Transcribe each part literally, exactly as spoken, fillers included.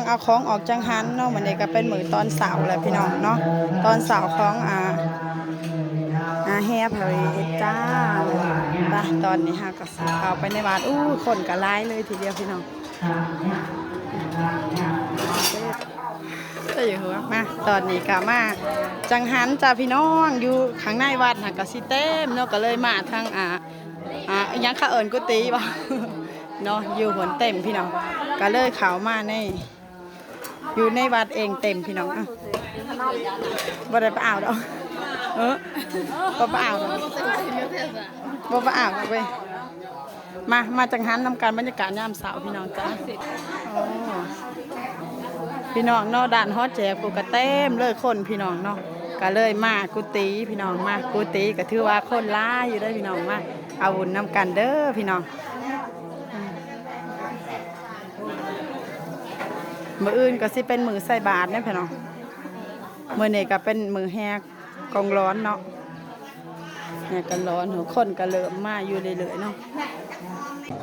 เอาของออกจังหันเนาะ มื้อนี้ก็เป็นมื้อตอนเช้าแล้วพี่น้องเนาะ ตอนเช้าของ อ่า อ่า แห่พระเวทจ้า ไป ตอนนี้เฮาก็สิเข้าไปในวัด อู้ คนก็หลายเลยทีเดียวพี่น้อง จะอยู่หัว มา ตอนนี้ก็มาจังหันจ้าพี่น้อง อยู่ข้างในวัดน่ะก็สิเต็มเนาะ ก็เลยมาทาง อ่า อ่า อิหยังเขาเอิ้นกุฏิบ่ เนาะ อยู่หนเต็มพี่น้อง ก็เลยเข้ามาใน อยู่ในวัดเองเต็มพี่น้อง อ่ะ บ่ได้ไปเอาดอก เออ บ่ไปเอาดอก บ่ไปเอาดอกเว้ย มา มาจังหันนำกัน บรรยากาศยามเช้าพี่น้องจ้า โอ้ พี่น้องเนาะ ด้านหอแจกผู้ก็เต็มเลยคนพี่น้องเนาะ ก็เลยมากุฏิพี่น้อง มากุฏิก็ถือว่าคนหลายอยู่เด้อพี่น้อง มาเอาบุญนำกันเด้อพี่น้อง มื้ออื่นก็สิเป็นมื้อใส่บาตรเด้อพี่น้อง มื้อนี้ก็เป็นมื้อแห่กองหลอนเนาะ แห่กองหลอน คนก็เริ่มมาอยู่เรื่อยๆเนาะ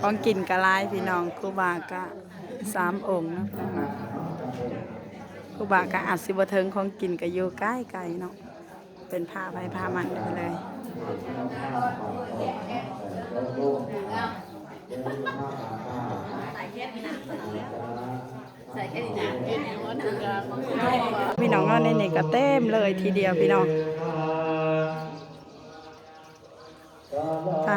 ของกินก็หลายพี่น้อง ครูบาก็สามองค์เนาะ ครูบาก็อาจสิบ่ถึง ของกินก็อยู่ไกลๆเนาะ เป็นพระไผพระมันไปเลย พี่น้องเนาะ ในนี่ก็เต็มเลยทีเดียวพี่น้อง ไป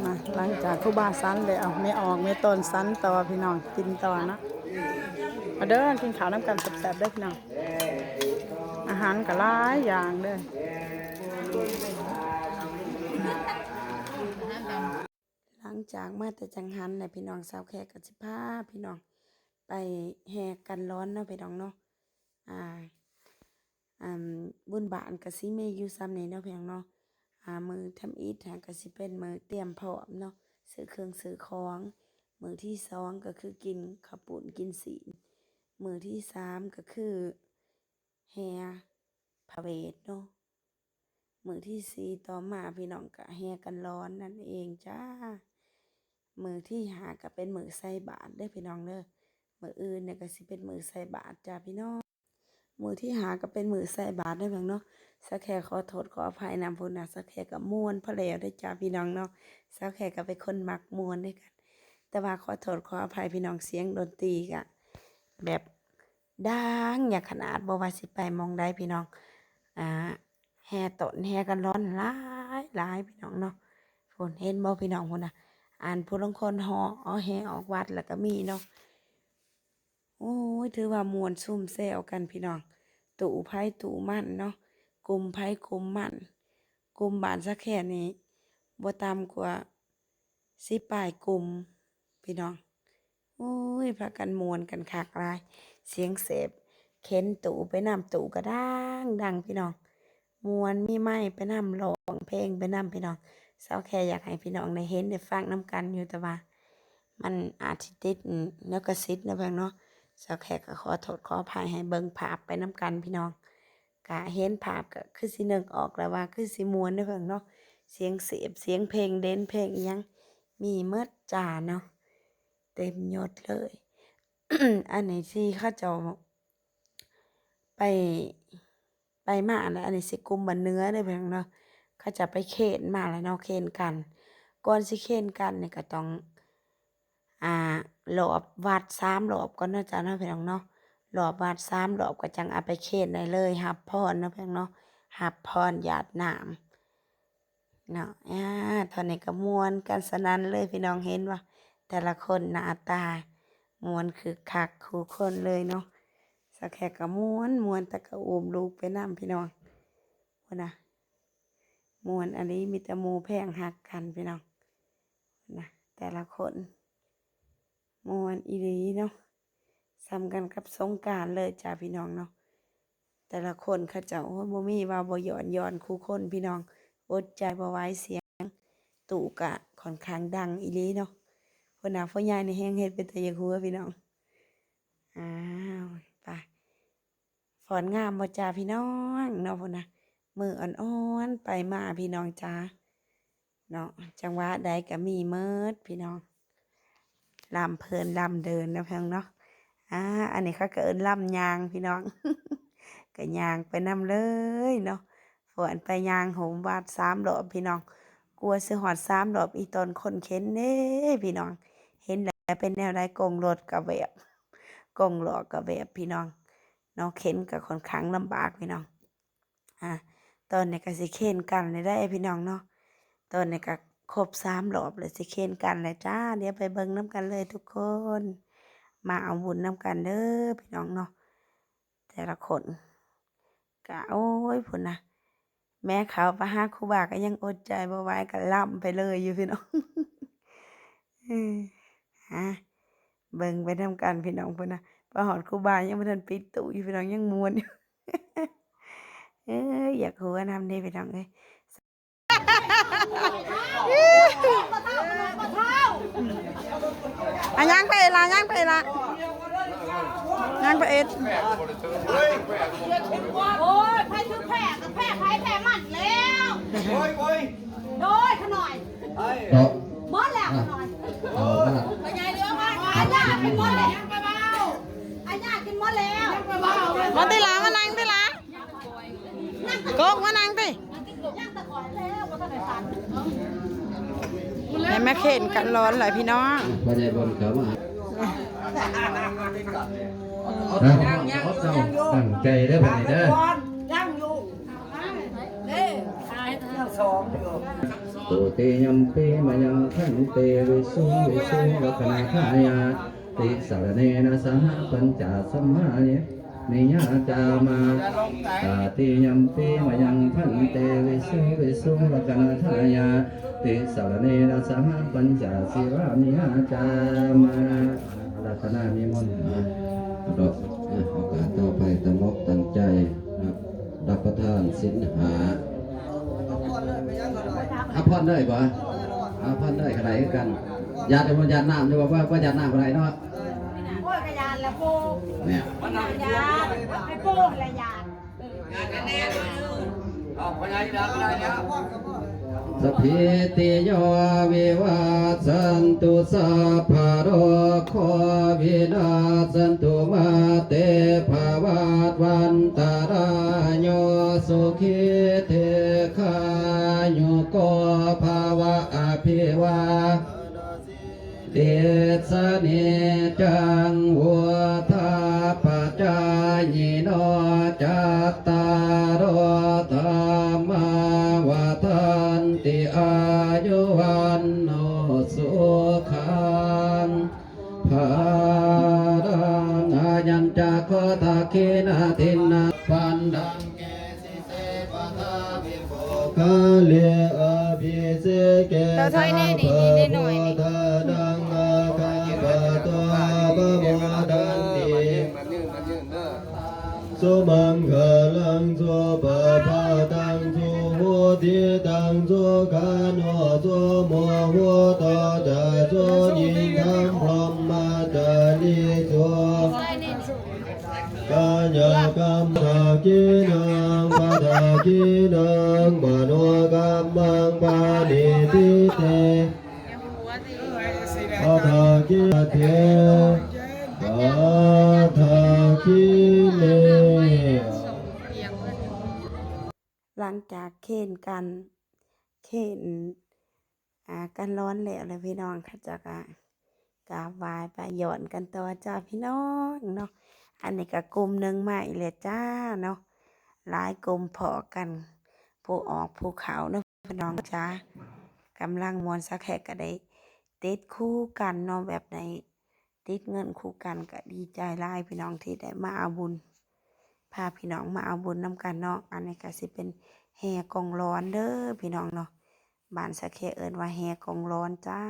มา หลังจากครูบาฉันแล้ว แม่ออก แม่ต้นฉันต่อพี่น้อง กินต่อเนาะ มาเด้อ กินข้าวนำกันแซ่บๆเด้อพี่น้อง อาหารก็หลายอย่างเด้อ หลังจากมาแต่จังหันแหละพี่น้อง สาวแขกก็สิพาพี่น้องไปแห่กันหลอนเนาะพี่น้องเนาะ อ่า อ่า บุญบ้านก็สิมีอยู่ส่ำนี้เนาะพี่น้องเนาะ อ่า มื้อทำอิฐหาก็สิเป็นมื้อเตรียมพร้อมเนาะ ซื้อเครื่องซื้อของ มื้อที่สองก็คือกินข้าวปุ้นกินศีล มื้อที่สามก็คือแห่พระเวทเนาะ มื้อที่สี่ต่อมาพี่น้องก็แห่กันหลอนนั่นเองจ้า มื้อที่ห้าก็เป็นมื้อใส่บาตรเด้อพี่น้องเด้อ มื้ออื่นเนี่ยก็สิเป็นมื้อใส่บาตรจ้าพี่น้อง มื้อที่ห้าก็เป็นมื้อใส่บาตรเด้อพี่น้องเนาะ สาวแขกขอโทษขออภัยนำพุ้นนะ สาวแขกก็ม่วนพอแล้วเด้อจ้าพี่น้องเนาะ สาวแขกก็เป็นคนมักม่วนด้วยกัน แต่ว่าขอโทษขออภัยพี่น้อง เสียงดนตรีก็แบบดังอย่างขนาด บ่ว่าสิไปหม่องใดพี่น้อง อ่า แห่ต้นแห่กันหลอนหลายหลายพี่น้องเนาะ พุ้นเห็นบ่พี่น้องพุ้นน่ะ อันผู้ลางคนเหาะเอาแห่ออกวัดแล้วก็มีเนาะ โอ้ย ถือว่าม่วนซุมแซวกันพี่น้อง ตู้ไผตู้มันเนาะ กลุ่มไผกลุ่มมัน กลุ่มบ้านสะแคนนี่บ่ต่ำกว่าสิบปลายกลุ่มพี่น้อง โอ้ย พากันม่วนกันคักหลาย เสียงแสบ เข็นตู้ไปนำ ตู้ก็ดังดังพี่น้อง ม่วน มีไมค์ไปนำ ร้องเพลงไปนำพี่น้อง สาวแขกอยากให้พี่น้องได้เห็นได้ฟังนำกันอยู่ แต่ว่ามันอาจสิติดลิขสิทธิ์นะเพิ่นเนาะ สาวแขกก็ขอโทษขออภัย ให้เบิ่งภาพไปนำกันพี่น้อง ก็เห็นภาพก็คือสินึกออกแล้วว่าคือสิม่วนเด้อเพิ่นเนาะ เสียงเสพ เสียงเพลงเด่น เพลงอิหยังมีหมดจ้าเนาะ เต็มยศเลย อันนี้ที่เขาเจ้าไป ไปมาแล้ว อันนี้สิกลุ่มบ้านเหนือเด้อเพิ่นเนาะ เขาจะไปเคนมาแล้วเนาะ เคนกัน ก่อนสิเคนกันนี่ก็ต้อง อ่า รอบวัดสามรอบก่อนเนาะจ้าเนาะพี่น้องเนาะ รอบวัดสามรอบก็จั่งเอาไปเคนได้เลย รับพรเนาะพี่น้องเนาะ รับพรหยาดน้ำเนาะ อ่า ตอนนี้ก็ม่วนกันสนั่นเลยพี่น้อง เห็นบ่ แต่ละคนหน้าตาม่วนคึกคักคู่คนเลยเนาะ สาวแขกก็ม่วนม่วน แต่ก็อุ้มลูกไปนำพี่น้อง พุ้นน่ะ ม่วนอีหลี มีแต่หมู่แพงฮักกันพี่น้อง พุ้นน่ะ แต่ละคน ม่วนอีหลีเนาะ ส่ำกันกับสงกรานต์เลยจ้าพี่น้องเนาะ แต่ละคนเขาเจ้า โอ้ย บ่มีว่าบ่ย้อน ย้อนคู่คนพี่น้อง อดใจบ่ไหว เสียงตู้กะค่อนข้างดังอีหลีเนาะ พ่อหน้าพ่อใหญ่นี่แฮงเฮ็ดเป็นตาอยากหัวพี่น้อง อ้าว ไป ฟ้อนงามบ่จ้าพี่น้องเนาะ พุ้นนะ มืออ่อนๆ ไปมาพี่น้องจ้า เนาะ จังหวะใดก็มีเมิดพี่น้อง ลำเพลินลำเดินนะพี่น้องเนาะ อ่า อันนี้เขาก็เอิ้นลำย่างพี่น้อง ก็ย่างไปนำเลยเนาะ ฟ้อนไปย่างโหมวัดสามรอบพี่น้อง กว่าสิฮอดสามรอบ อีตอนคนเข็นเด้พี่น้อง เห็นแล้วเป็นแนวใด กงรถก็แบบ กงล้อก็แบบพี่น้อง เนาะ เข็นก็ค่อนข้างลำบากพี่น้อง อ่ะ ตอนนี้ก็สิเข็นกันเลยได้พี่น้องเนาะ ตอนนี้ก็ครบสามรอบเลย สิเข็นกันเลยจ้า เดี๋ยวไปเบิ่งนำกันเลยทุกคน มาเอาบุญนำกันเด้อพี่น้องเนาะ แต่ละคนก็ โอ้ย พุ้นนะ แม่เขาไปหาครูบาก็ยังอดใจบ่ไหว ก็ลำไปเลยอยู่พี่น้อง เออ ฮะ เบิ่งไปนำกันพี่น้อง พุ้นนะ ไปฮอดครูบายังบ่ทันปิดตู้อยู่พี่น้อง ยังม่วนอยู่ เอ้ย อยากหัวนำเด้พี่น้องเอ้ย อ่ะ ย่างไปเอดละ ย่างไปเอดละ ย่างไปเอด โอ้ย ไผถือแพร่ก็แพร่ไผแพร่มันแล้ว โอ้ย โอ้ย โดยขะหน่อย เนาะ หมดแล้วขะหน่อย เอาละ ขยายเรื่องมา อันยากินหมดแล้ว อันยากินหมดแล้ว มาติหลา มานั่งติหลา โกกมานั่งติ ให้มาเข็นกันร้อนเลยพี่น้อง พ่อใหญ่บนเขามา นะ เอาเจ้าตั้งใจเด้อบัดนี้เด้อ ยังอยู่ เด้ ยังสองอยู่ Dutiyampi mayaṃ bhante visuṃ visuṃ rakkhaṇatthāya tisaraṇena saha pañca sabbe niyyācāma. Tatiyampi mayaṃ bhante visuṃ visuṃ rakkhaṇatthāya tisaraṇena saha pañca sīlāni yācāma. อาราธนานิมนต์ อ่ะ ดอก อ่ะ โอกาสต่อไปตั้งอกตั้งใจนะ รับประทานศีลห้า อภรณ์ได้บ่ อภรณ์ได้ขนาดกัน หยาดน้ำ หยาดน้ำอยู่บ่ ว่า ว่าหยาดน้ำอะไรเนาะ โอ้ย กะหยาดละปู เนี่ย หยาด ให้ปูละหยาด เอา พญาธิดาก็ได้แล้ว Sabbītiyo vivajjantu sabbarogo vinassatu mā te bhavatvantarāyo sukhī dīghāyuko bhava. Abhivā ddhānaccaṃ vuḍḍhāpacāyino cattāro dhammā vaḍḍhanti āyu vaṇṇo sukhaṃ balaṃ. Ayañca kho dakkhiṇā dinnā paṇḍaṅ ke sīse paṭhavipokkhare abhiseke tathāgataṃ buddho pamodati. Sumaṅgalaṃ supabhātaṃ suhuṭṭhitaṃ sukhaṇo sumuhutto ca suyiṭṭhaṃ brahmacārisu. Kāyakammaṃ padakkhiṇaṃ padakkhiṇaṃ manokammaṃ paṇidhī te padakkhiṇe padakkhiṇe. หลังจากเข็นกัน เข็น อ่า กันร้อนแล้วเลยพี่น้อง เขาเจ้าก็กราบไหว้ไปย้อนกันต่อจ้าพี่น้องเนาะ อันนี้ก็กลุ่มหนึ่งมาอีกแล้วจ้าเนาะ หลายกลุ่มพ้อกัน ผู้ออกผู้เข้าเนาะพี่น้องจ้า กำลังม่วนสักแขกก็ได้ติดคู่กันเนาะ แบบในติดเงินคู่กันก็ดีใจหลายพี่น้องที่ได้มาเอาบุญ พาพี่น้องมาเอาบุญนำกันเนาะ อันนี้ก็สิเป็นแห่กองร้อนเด้อพี่น้องเนาะ บ้านสะแคเอิ้นว่าแห่กองร้อนจ้า